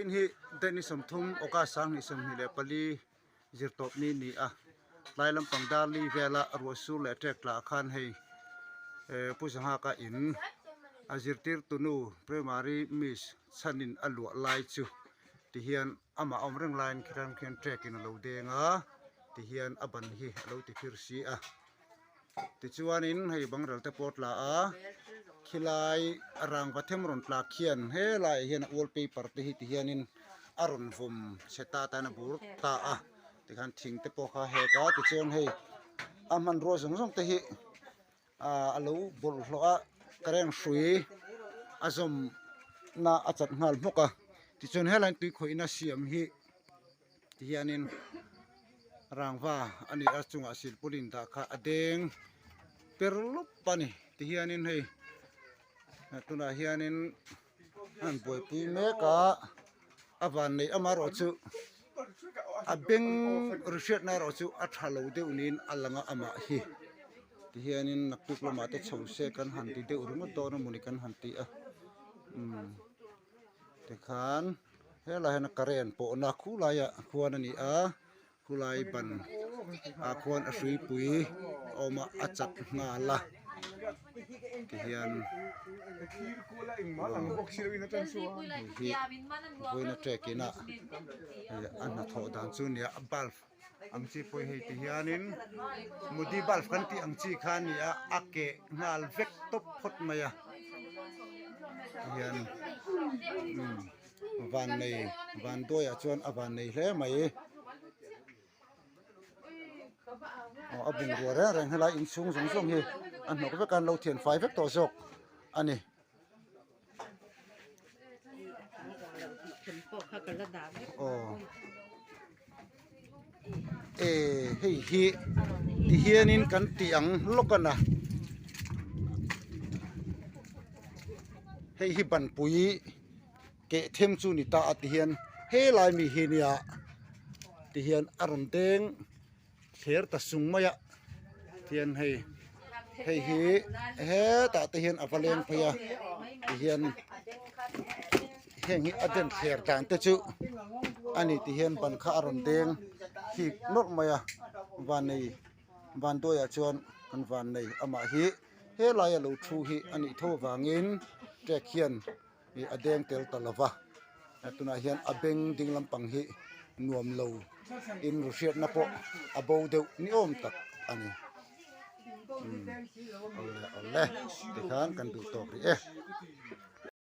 Vawiin hi date ni 30 August 2024 zirtawp ni ni a, tlai lampang Darli vela ruah sur leh ṭek tlah khan hei Pu Zanghaka in a zirtirtu nu Primary Miss chhanin a luah lai chu tihian amah a awm reng laiin khitan khian ṭek in a lo deng a tihian a ban hi a lo ti phir si a. Tichuanin hei bangral te pawh a tla a, khilai rangva them rawn tlak hian helaiah hian a wallpaper te hi ti hianin a rawn vawm chhe ta tan a bur ta a, tikhan thing te pawh kha a hek a, tichuan hei a hmanrua zawng zawng te hi ah a lo bawlhhlawh a current hrui a zawm na a chat nghal hmawk a, tichuan helaiin tui khawihna siam hi. Tihianin rangva a ni a chungah silpaulin dah kha a deng per lup a ni tihianin hei tunah hianin an buaipui mek a a van neih amaherawh chu a beng ri hriatna erawh chu a tha lo deuh niin a lang a amah hi tihianin naktuk lamah te chho se kan han ti deuh ringawt dawn emawni kan han ti a umm tikhan. Helai hian current pawhna khulaiah khuan a ni a khulai ban ah khuan a hruipui a awm a a chat nghal a tihian hei hi vawiin a trek in a a hnathawh dan chu a nia a bulb ang chi pawh hei ti hianin mudi bulb kan tih ang chi kha a ni a a keh nghal vek tawp phawt mai a tihian umm van nei van duaiah chuan a van nei hle mai aw a bungrua reng reng helai inchhung zawng zawng hi a hnawk vek a an lo thian fai vek tawh zawk a ni. Aw e hei hi ti hianin kan tih ang lawk a na hei hi banpui keh them chu ni ta a ti hian helai mi hi nia ti hian a rawn deng. Thler ta sung mai a tihian hei hei hi hetah te hian a va leng phei a tihian heng hi a den thler dan te chu a ni tihian ban kha a rawn deng hik nawlh mai a vannei vanduaiah chuan kan vannei amah hi helaia lo thu hi a nih tho avangin trek hian. ih a deng tel ta lova tunah hian a beng ding lampang hi nuam lo in ru hriatna pawh a bo deuh ni awm tak a ni umm awle awle tikhan kan duh tawk rih e.